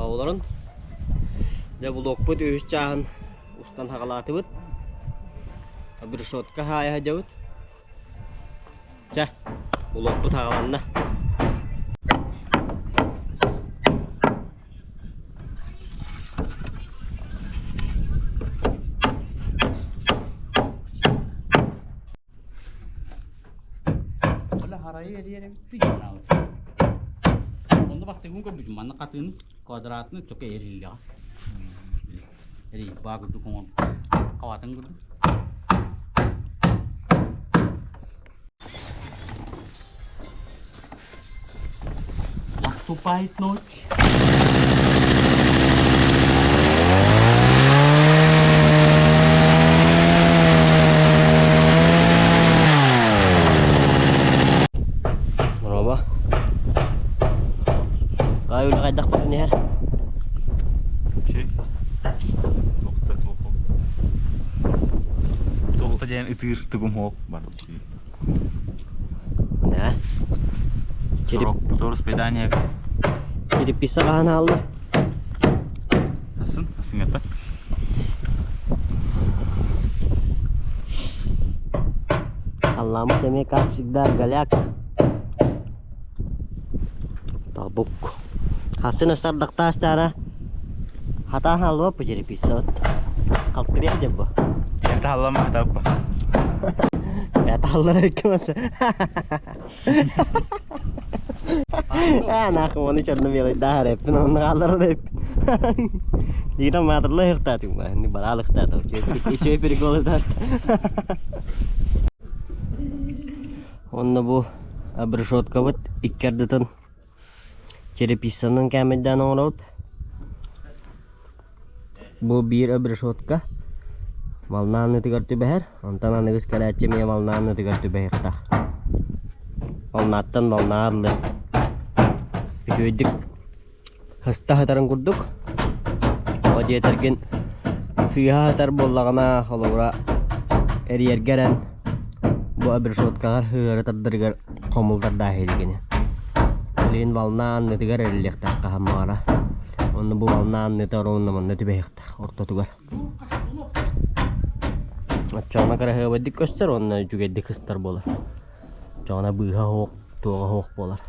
Дорооболорун. Дьэ блокпут үһүс чааһын устан хаҕалаатыбыт. Обрешетка хаайа сылдьабыт. Чэ, блокпут хаҕаланна. Оля харайы эрийэр эбит Онно бастыгын көрбүтүм манна хатыын квадратный только эриллэҕэ. Эрий баа курдук оҥор хабатын курдук. Наступает ночь. Рома. Кай үлэ хайдах баран иһэр? Чэй. Туохта туох. Туохта диэн ытыыр тугум суох бар. Да. Череп... Второспитание. Черепица хаһан хаалла? Асын, асыҥата. Халлааммыт эмиэ как всегда голяк. Табук. Хасын астардахтаас таара хатаан хаалла черепица Халтырыах дьэ бу. Тааллама хатаппа. Тааллар эккемесе. Нахуй оны черно-белый даһар эппин, онно хааллар эппин. Диирэн маатырла ыһыктаатым ба, бараал ыһыктаатым. Үчүгэй прикол ытаат. Онно бу обрешеткабыт икки ардытын черепицанан кээмэйдээн оҥоробут. Бу биир обрешетка волна аннытыгар түбэһэр, онтон аныгыс кэлээччи эмиэ волна аннытыгар түбэһиэхтээх. Волнаттан волна арыллар. Үчүгэйдик сыста сытарын курдук. Тоҕо диэтэргин сыыһа сытар буоллаҕына, холобура, эрийэргэ эрэн бу обрешеткаҕар сыһыары тардарыгар хомултардаах илигини. Билигин волна аннытыгар эриллиэхтээх хаһан баҕара. Онно бу волна анныта ровно манна түбэһиэхтээх ортотугар. Оччоҕуна кыраһыабайдык көстөр уонна үчүгэйдик сыстар буолар. Оччоҕуна быыһа суох, туоҕа суох буолар.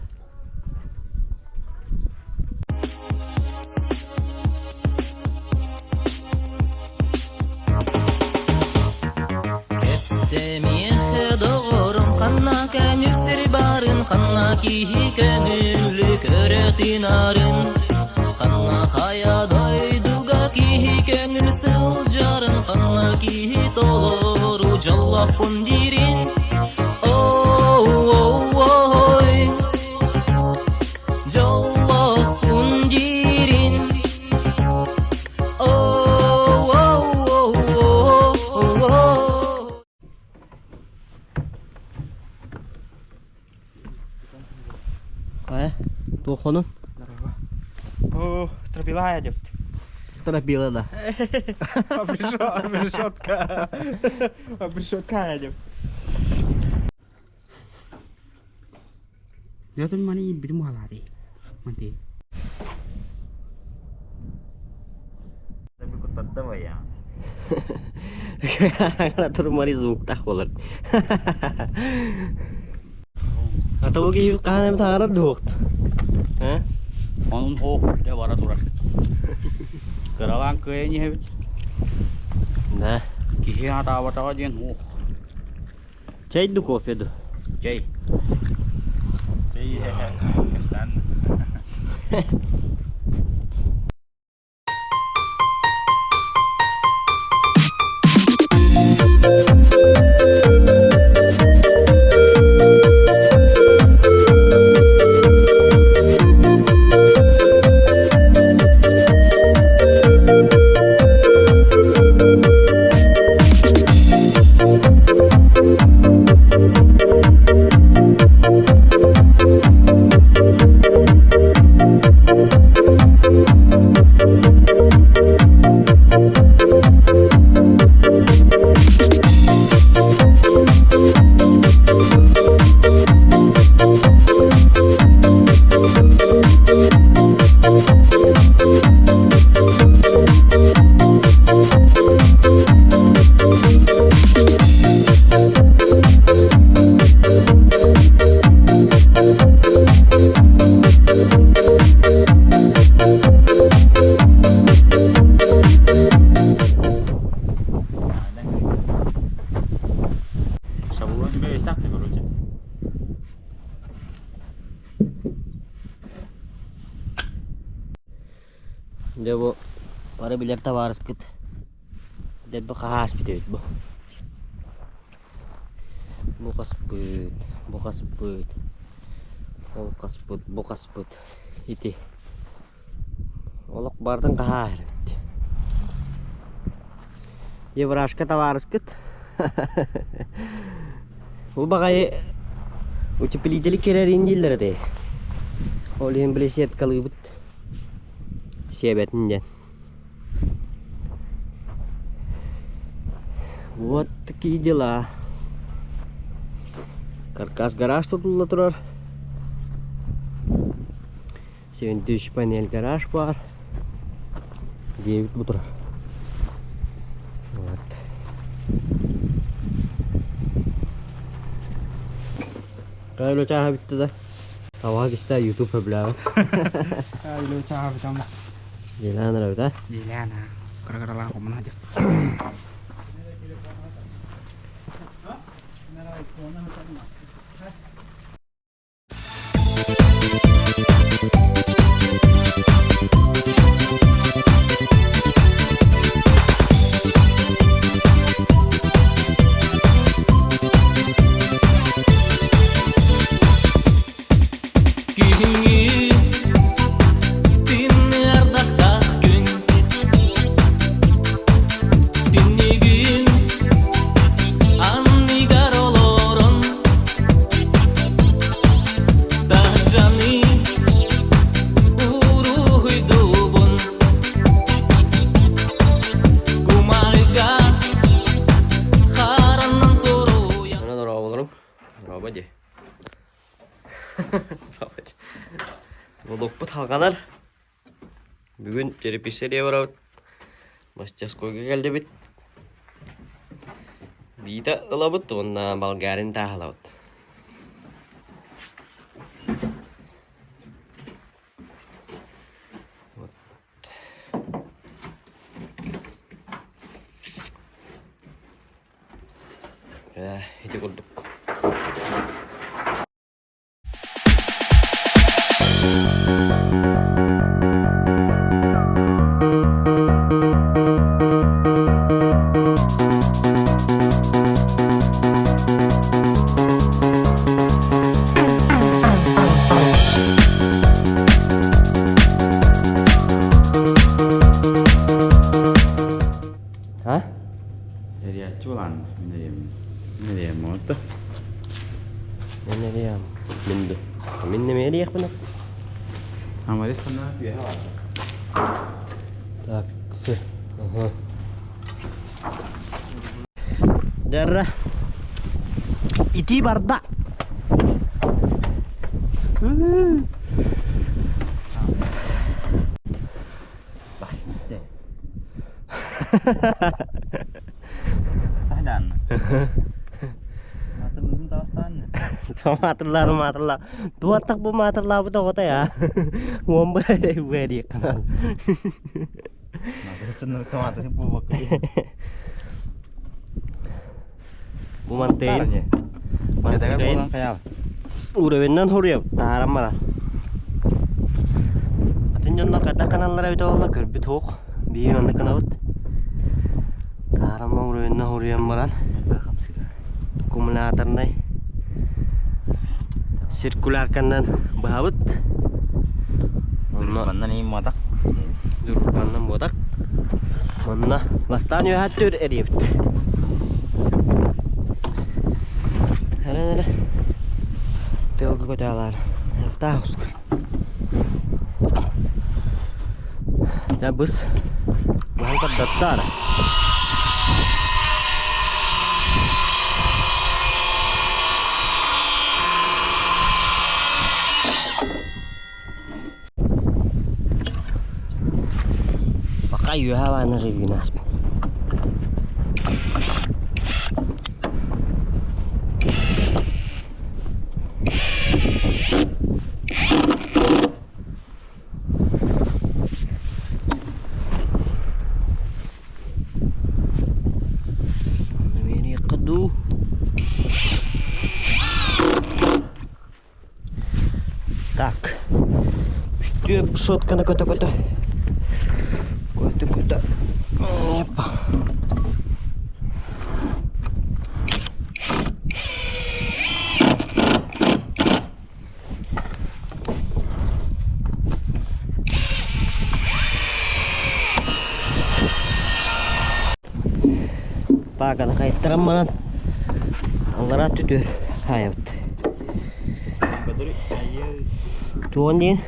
Кэпсэмиэхэ доҕорум ханна көҥүл сир баарын, ханна киһи көҥүлү көрө тыынарын, ханна хайа дойдуга киһи көҥүл сылдьарын, ханна киһи толору дьоллоохпун диирин. Ой, дьоллоохпун диирин. Хайа, туох хонун? О, стропила деп. Стропила да. Обрешетка. Обрешетка деп. Дьэ маны иирбитим уһалаатый. Манты. Турмари звуктах болар. А то киһи хаһан эмэ таһаарар дуоҕут. Э? Онун хоох үлэ бара турар. Кыралаан кыайан иһэбит. Да. Киһи атаабатаҕа диэн уох. Чэй ду кофе ду? Чэй. Чэй кэстан. Дьэ бу бары билэр табаарыскыт дэлби хаһааспыт эбит бу. Бу хаспыт, бу хаспыт, ол хаспыт, бу хаспыт ити. Олох барытын хаһааһар эбит. Еврашка табаарыскыт. Бу баҕайы утеплители кирэрин дииллэр этэ. Ол иһин били сеткалыыбыт. Сиэбэтин диэн. Вот такие дела. Каркас гараж тутулла турар. 73 панель гараж бар. 9 бу турар. Вот. Кайло чааһа бүтті да. Табаҕа кистээ YouTube сөбүлээбэт. Кайло чааһа бүтэн Дьиэлээн эрэбит ээ? Дьиэлээн аа. Кыра-кыралаан хомуна сылдьар. Күһүҥҥү тымныардахтаах күн Түннүгүн анныгар олорон Таһырдьаны уруһуйдуубун Кумаарга харанан суруйан Ана дорооболорум. Дорообо дии. Лодокпут халҕанар. Бүгүн черепица барабыт. Мастерскойга кэллибит. Биитэ ылабыт уонна болгарин тааһылабыт. Вот. Ити курдук. А? Эрийээччи буолаан мин эриэм оҕотто. Мин эриэм. Мин Мин нэмэ эриэхпин Амарис ханна үөһэ баар. Так, сы. Ага. Дьарра. Ити барда. Басты. Таһдаанна. Маатырлыыбын таҕыстаанна. Маатырлаары маатырла. Туаттах бу маатырлаабыт оҕото я. Уон бэриэкканан. Маатыр буолбакка. Бу мантыйын. Мантыйын. Уровеннан хоруйабыт таһааран баран. Атын дьоннор хайдах гыналлара эбитэ буолла көрбүт суох. Биир маннык гынабыт. Таһааран уровеннан хоруйан баран аккумуляторнай циркулярканан быһабыт. Онно Манна иин матак. Дурбаннан буотак. Манна бастаан үөһэттүүр эрийэбит. Эрэ эрэ тыалга көтөалаар. Таах Дьэ быс быһан көрдөртөөр. Пока үөһэ баана ревюны ааспыт. Онно дуу. Так. Үстүө сотканы көтө-көтө. Көтө-көтө. Опа. Пааканы хайыттаран баран аллараа түтүөр хаайабыт. Туон диэн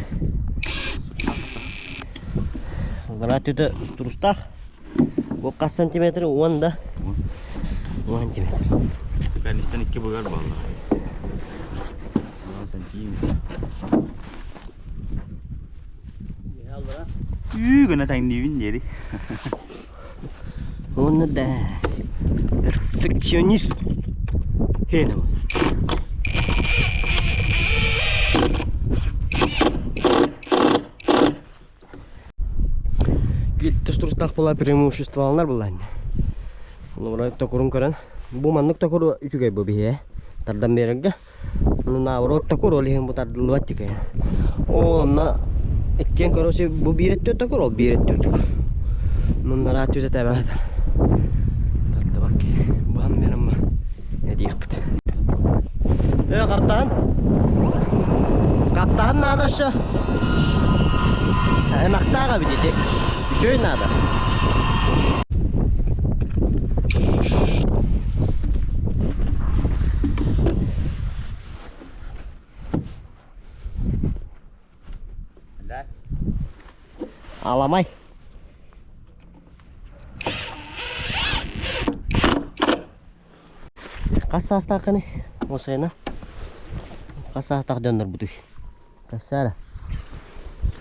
аллараа түтэ устурустаах. Бу хас сантиметр? Уон да? Уон сантиметр. Кэннистэн икки быгар буолла. 10 сантиметр. Ү гына таҥнибин диэри. Уонна да перфекционист хeenam. Тустурустаах була преимуществолар буллаан. Олору токурун көрөн. Бу маннык токур үчүгэй бу биһиэ. Тардан биэрэргэ. Наоборот токур ол иһин бу тардыллыбат тикэ. Ол онно иккиэн короче бу биир өттү токур, ол биир өттү токур. Муннара түзэ тэбээтэр. Тардыбак. Баһан берем не диэхпит. Э, каптаан. Каптаан надо еще. Аймактаага видите. Үчүгэй надо. Аламай. Хас саастааххыный? Осайна. Хас саастаах дьоннорбутуй? Кассара.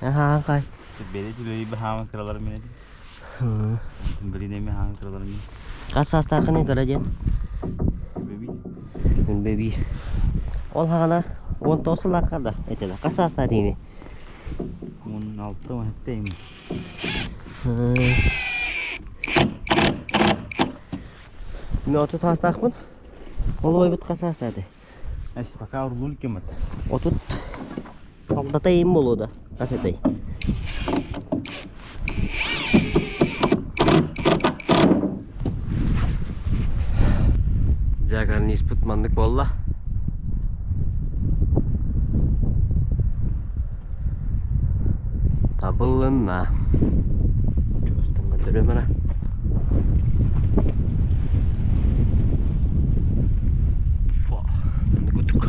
Аха, хай. Бэйэ түлөйү баһааман кыралар минэти. Билин эми хаан кыралар мин. Хас саастааххыный кыра диэн? Бэби. Бэби. Ол хаҕана 19 сыллаахха да этилэ. Хас саастаах диини? 16 17 эми. Мен 30 саастаахпын. Ол убайбыт хас саастаах этэй? Пока урлуул кемат. 30 алтата им буолуо да хас этэй? Дьэ карниспыт маннык буолла. Табыллынна. Чугастан көрдөрүөм эрэ. Фу, маннык курдук.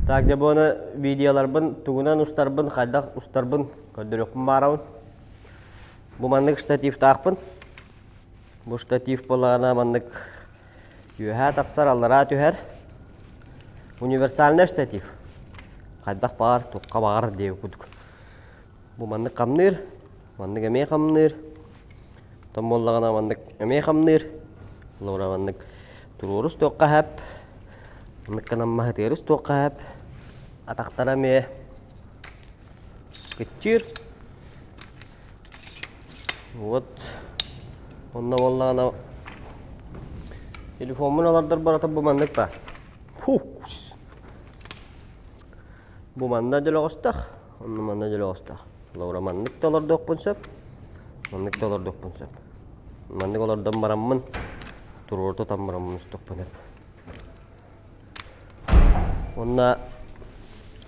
Так, дьэ буону видеоларбын тугунан устарбын, хайдах устарбын көрдөрүөхпүн баарабын. Бу маннык штативтаахпын. Бу штатив буоллаҕына маннык үөһээ тахсар, аллараа түһэр. Универсальный штатив. Хайдах баҕар, туохха баҕар диэбит курдук. Бу маннык хамныыр, маннык эмиэ хамныыр. Оттон буоллаҕына маннык эмиэ хамныыр. Холобура маннык туруорус туохха сөп, маннык гынан маһытыарыс туохха сөп. Атахтара эмиэ кыччыыр. Вот онно буоллаҕына телефоммун олордор барыта бу маннык баар. Бу манна дьөлөҕөстөх, онно манна дьөлөҕөстөх. Холобура маннык да олордуохпун сөп, маннык да олордуохпун сөп. Маннык олордон бараммын, туруору тутан бараммын устуохпун сөп. Уонна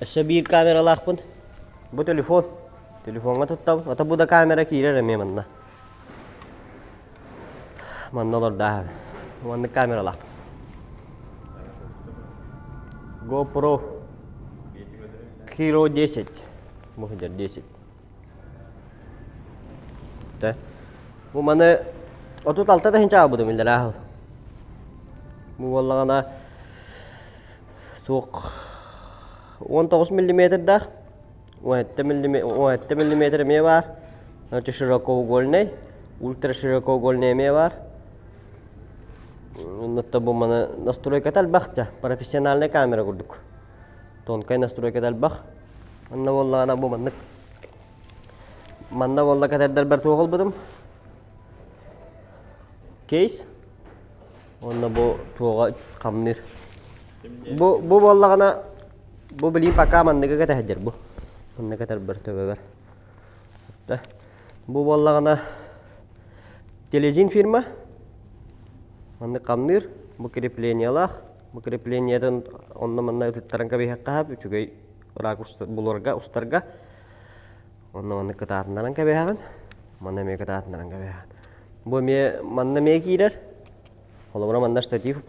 өссө биир камералаахпын. Бу телефон. Телефоҥҥа туттабын. Ото бу да камера киирэр эмиэ манна. Манна олордааһын. Маннык камералаах. GoPro Hero 10. Бу сылдьар 10. Тэ. Бу маны 36 тыһыынча аабытым иллэрээ Бу буоллаҕына суох 19 миллиметрдаах 17 миллиметр эмиэ баар. Значит, широкоугольный, ультраширокоугольный эмиэ баар. Оннуттан бу маны настройката элбэх дьэ, профессиональная камера курдук. Тонкай настройката элбэх. Онно буоллаҕына бу маннык. Манна буолла кэтэрдэрбэр туох ылбытым? Кейс. Уонна бу туоҕа хамныыр. Бу бу буоллаҕына бу билии пока манныгы кэтэһдэр бу. Манна кэтэрбэр төбөбөр. Бу буоллаҕына Телезин фирма. Маннык хамныыр. Бу креплениялаах. Бу креплениятын онно-манна ытыттаран кэбиһиэххэ сөп. Үчүгэй ракурс буларга, устарга. Онно маннык кытаатыннаран кэбиһэҕин. Манна эмиэ кытаатыннаран кэбиһэҕин. Бу эмиэ манна эмиэ киирэр. Холобура манна штатив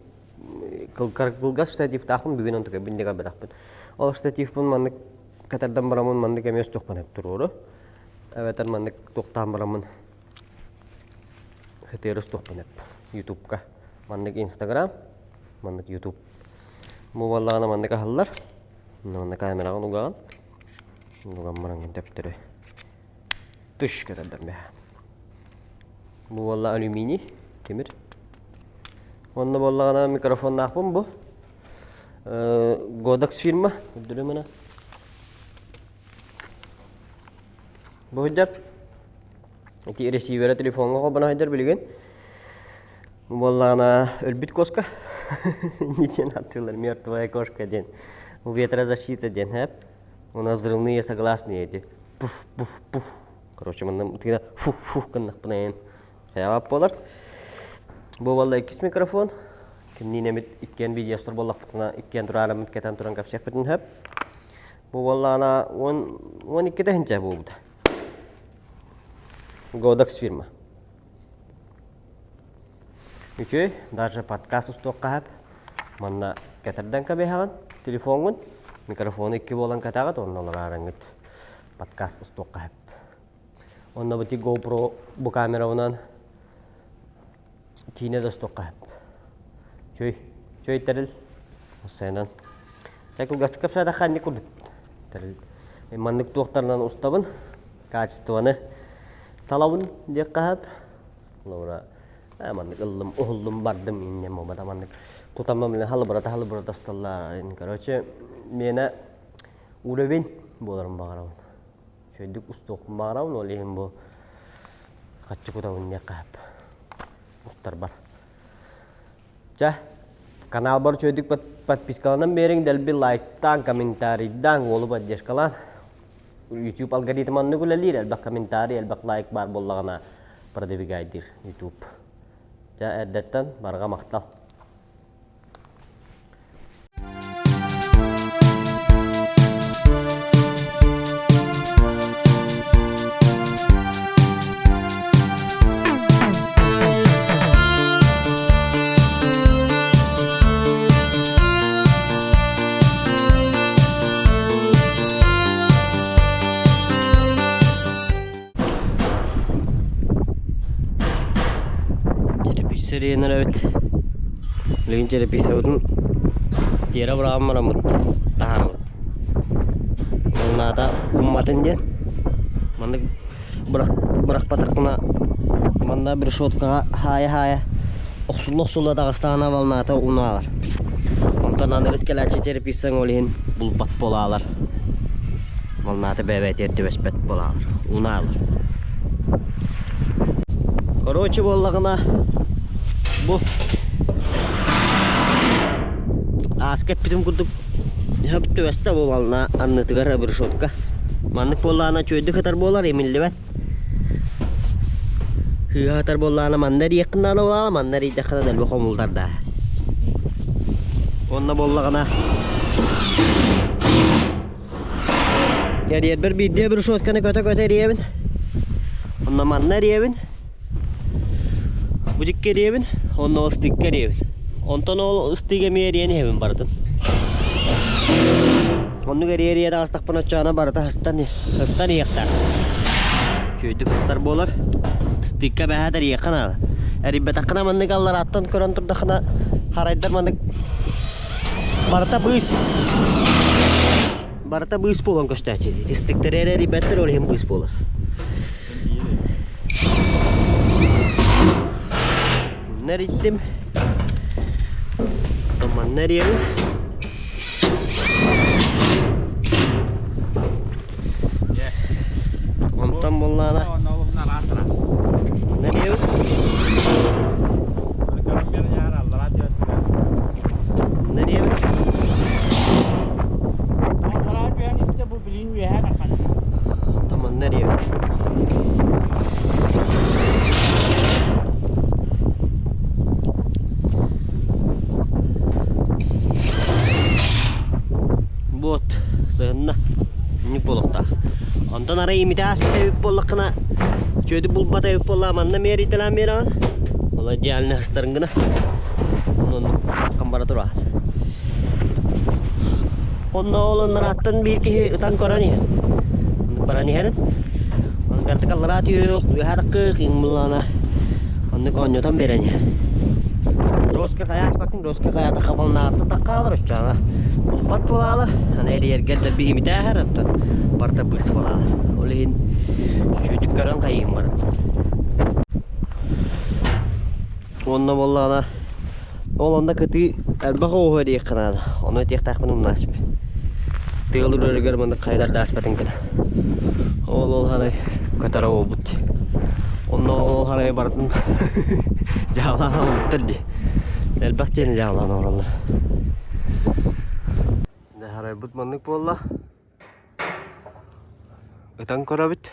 кылгас штативтаахпын бүгүн онтукайбын диэн көрбөтөхпүн. Ол штативпын маннык кэтэрдэн бараммын маннык эмиэ устуохпун сөп туруору. Эбэтэр маннык туохтаан бараммын ХТР устуохпун сөп Ютубка. Маннык Инстаграм, маннык Ютуб. Бу буоллаҕына маннык аһыллар. Манна камераҕын угаҕын. Уган бараҥҥын төптөрү тыш көтөрдөр бэһэ. Бу буолла алюминий, тимир. Онно буоллаҕына микрофоннаахпын бу. Godox фирма, үрдүрүмүнэ. Бу сылдьар. Ити ресиверэ телефоҥҥа холбоно сылдьар билигин. Буоллаҕына өлбүт куоска. Ничего аттыылар мертвая кошка диэн. Ветрозащита диэн хэп. У нас взрывные согласные эти. Пуф, пуф, пуф. Короче, манна тыына фух, фух гыннахпына эйэн хайаҕап буолар. Бу буолла иккис микрофон. Кимниин эмит иккиэн видеостор буоллахпытына иккиэн тураарыммыт кэтэн туран кэпсиэхпитин сөп. Бу буоллаҕына 12 тыһыынча буолбута. Godox фирма. Үчүгэй, даже подкаст устуохха сөп. Манна кэтэрдэн кэбиһэҕин телефоҥҥун, микрофону икки буолан кэтэҕит, онно олораарыҥҥыт подкаст устуохха сөп. Онно бу GoPro бу камерабынан киинэ да устуохха сөп. Үчүгэй, үчүгэй тэрил. Уссайынан. Чэ кылгастык кэпсээтэххэ инник курдук тэрил. Маннык туохтарынан устабын, качествоны талабын диэххэ сөп. Холобура, маннык ыллым, уһуллум, бардым иннем буолбата маннык тутаммын билэн халыбырата халыбырата усталлар. Короче, миэнэ уровень буоларын баҕарабын. Үчүгэйдик устуохпун баҕарабын, ол иһин бу хаччы кутабын диэххэ сөп. Устарбар. Чэ, каналбар үчүгэйдик подпискаланан биэриҥ, дэлби лайктаан, комментарийдаан, уолу поддержкалаан. YouTube алгоритм оннук үлэлиир, элбэх комментарий, элбэх лайк баар буоллаҕына продвигайдыыр YouTube. Дьэ, эрдэттэн барҕа махтал. Черепица эбит. Билигин черепицабытын тиэрэ быраҕан бараммыт таһаарабыт. Уоннаата уумматын диэн маннык бырахпатахпына манна решеткаҕа хаайа-хаайа охсулла-охсулла таҕыстаҕына волната унаалар. Онтон аныгыс кэлээччи черепицаҥ ол иһин булбат буолаалар. Волната бэйэ-бэйэтигэр түбэспэт буолаалар, унаалар. Короче буоллаҕына бу ааска эппитим курдук түбэстэ бу волна аннытыгар решетка. Маннык буоллаҕына үчүгэйдик ытар буолар, имиллибэт. Сыыһа ытар буоллаҕына манна эрийиэххин наада буолаҕа, манна эрийдэххинэ дэлби хомултар даа. Онно буоллаҕына эрийэрбэр биирдэ решетканы көтө-көтө эрийэбин. Онно манна эрийэбин. Бу дьикки эрийэбин, онно ол ыстыыкка эрийэбин. Онтон ол ыстыык эмиэ эрийэн иһэбин барытын. Оннук эрийэ-эрийэ таҕыстахпына оччоҕуна барыта сыстан, сыстан иһиэхтээх. Үчүгэйдик сыстар буолар. Ыстыыкка бэһээт эрийиэххэ наада. Эрийбэтэххинэ маннык алларааттан көрөн турдаххына харайдар маннык барыта быыс. Барыта быыс буолан көстөөччү. Ыстыктары эрэ эрийбэттэр, ол иһин быыс буолар. Манна эрийдим. Оттон манна эрийэбин. Онтон буоллаҕына Хатыһынна. Инник буолуохтаах. Онтон арай имитэ ааспыт эбит буоллаххына, үчүгэйдик булбат эбит буоллаҕа манна эмиэ эрийтэлээн биэрэҕин. Ол идеально астарын гына. Онон хам бара тура. Онно ол оннорааттан биир киһи ытан көрөн иһэр. Оннук баран иһэрин. Онон картык аллараа түһүөх, үөһээ таххыах, иҥмыллаана. Оннук оонньотон биэрэн иһэр. Доска хайааспаккын, доска хайаата хабалнаатта таххаалар оччоҕо. Булбат буолаалы, аны эрийэргэр да биһимитээһэр, оттон барыта быыс буолаалы. Ол иһин үчүгэйдик көрөн хайыым баран. Уонна буоллаҕына, ол онно кытыы элбэх оҕуһу эриэххэ наада. Ону этиэхтээхпин умнаачпын. Тыал үрэригэр маннык хайдар да ааспатын гына. Ол ол харай көтөрө буолбут. Онно ол харай барытын дьаалаан оҥорбуттар дии. Элбэх диэни дьаалаан оҥороллор. Дьэ харайбыт маннык буолла. Ытан көрөбүт.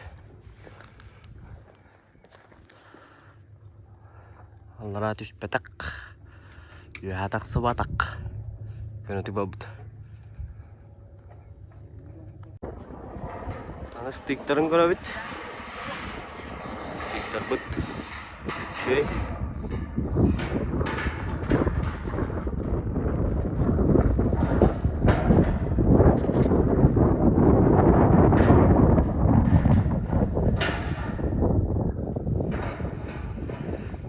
Аллараа түспэтэх, үөһэ тахсыбатах көнөтүк барбыт. Аны стыктарын көрөбүт. Стыктарбыт үчүгэй.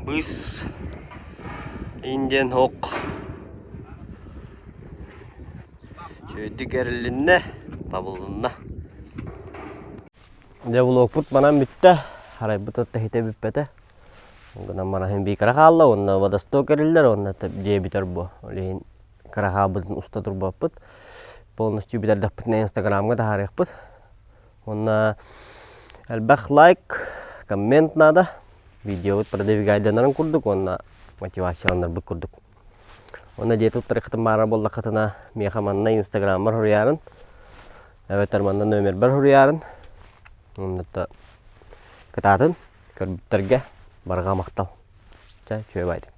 Быыс Индиан Hawk Үчүгэйдик эрилиннэ, табылынна. Дьэ блокпут манан бүттэ, арайбыт отто иһитэ бүппэтэ. Гынан мараһын бии кыра хаалла уонна водосток эриллэр уонна дьиэ бүтэр буо. Ол иһин кыра хаалбытын уста турбаппыт. Полностью бүтэрдэхпитинэ инстаграмҥа таһаарыахпыт. Уонна элбэх лайк, коммент наада. Видеобут продвигайданарын курдук уонна мотивацияланарбыт курдук. Уонна дьиэ туттарыаххытын баарар буоллаххытына, миэхэ манна инстаграммар суруйаарын, эбэтэр манна номербар суруйаарын. Уонна кытаатын, көрбүттэргэ барҕа махтал. Чэ, үчүгэй баайдык.